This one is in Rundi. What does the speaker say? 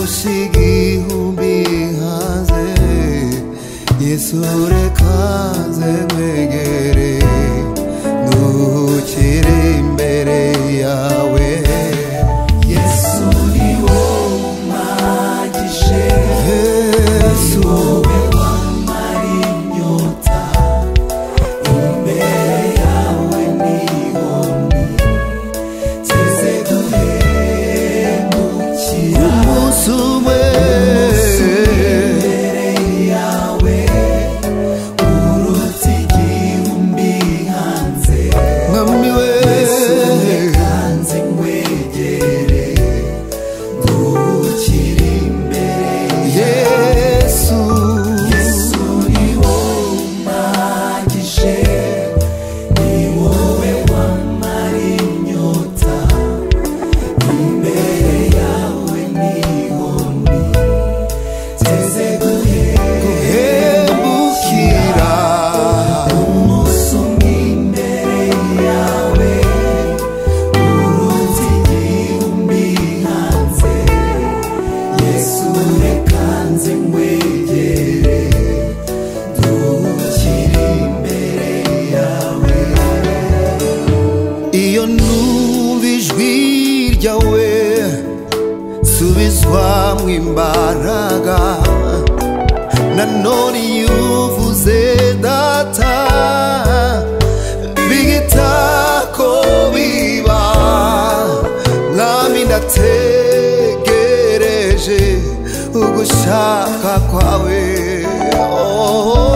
Kurusha igihumbi hanze, Yesu reka nze nkwegere, nduhukire imbere yawe. Yesu ni wowe umpagije, Yesu ni wowe wamara inyota, imbere yawe niho niteze guhemukira. Umunsi umwe imbere yawe uruta igihumbi hanze, Mwami we, Yesu reka nze nkwegere, nduhukire imbere yawe. Yesu, Yesu ni wowe umpagije, ni wowe wamara inyota, imbere yawe niho niteze guhemukira. Umunsi umwe imbere yawe uruta igihumbi hanze, Yesu reka nze nkwegere, nduhukire imbere yawe. Iyo numva ijwi ryawe nsubizwa mu imbaraga, nanone iyo uvuze data bihita ko biba. Mwami ndategereje ugushaka kwawe. Oh.